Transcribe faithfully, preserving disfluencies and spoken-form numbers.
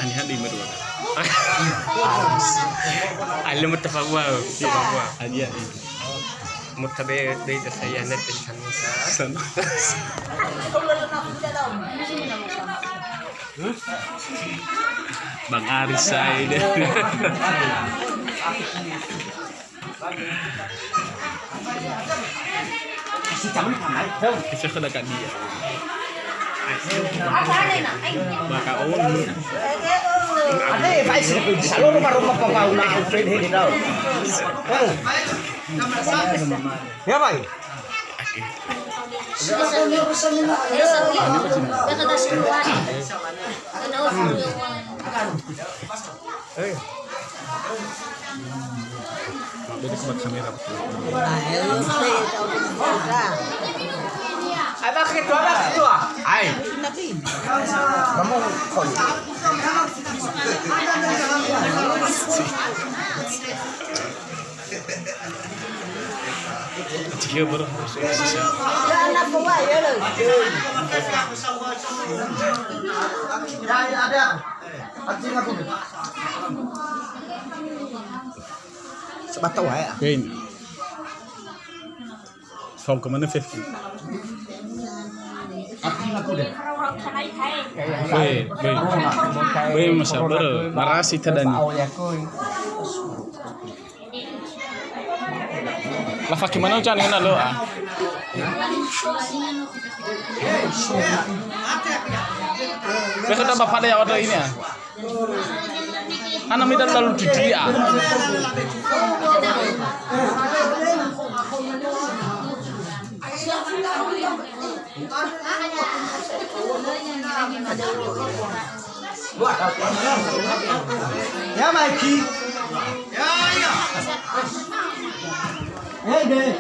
Ani hadi merua. Alim tafawal, tafawal. Adia. Mutabe dai saya net di sana. Bang Aris saya deh. Bisa kena kat dia. Maka on. Ada ya, Pak, sih, bisa lo rumah-rumah papa una open ini tau. Eh. Ya, Pak. Ada ketua, ada ketua. Hai. Kamu kau. Sebab tahu ya. Fao ke mana, Fef? Weh, weh. Weh, masa bere. Marasi tadani. La fake mana ucapan ngena lo, ah. Weh, kada bapak ada ya, ada ini, ah. Ana mida lalu didia. Ya, Maiki. Ya, ya. Hei, deh.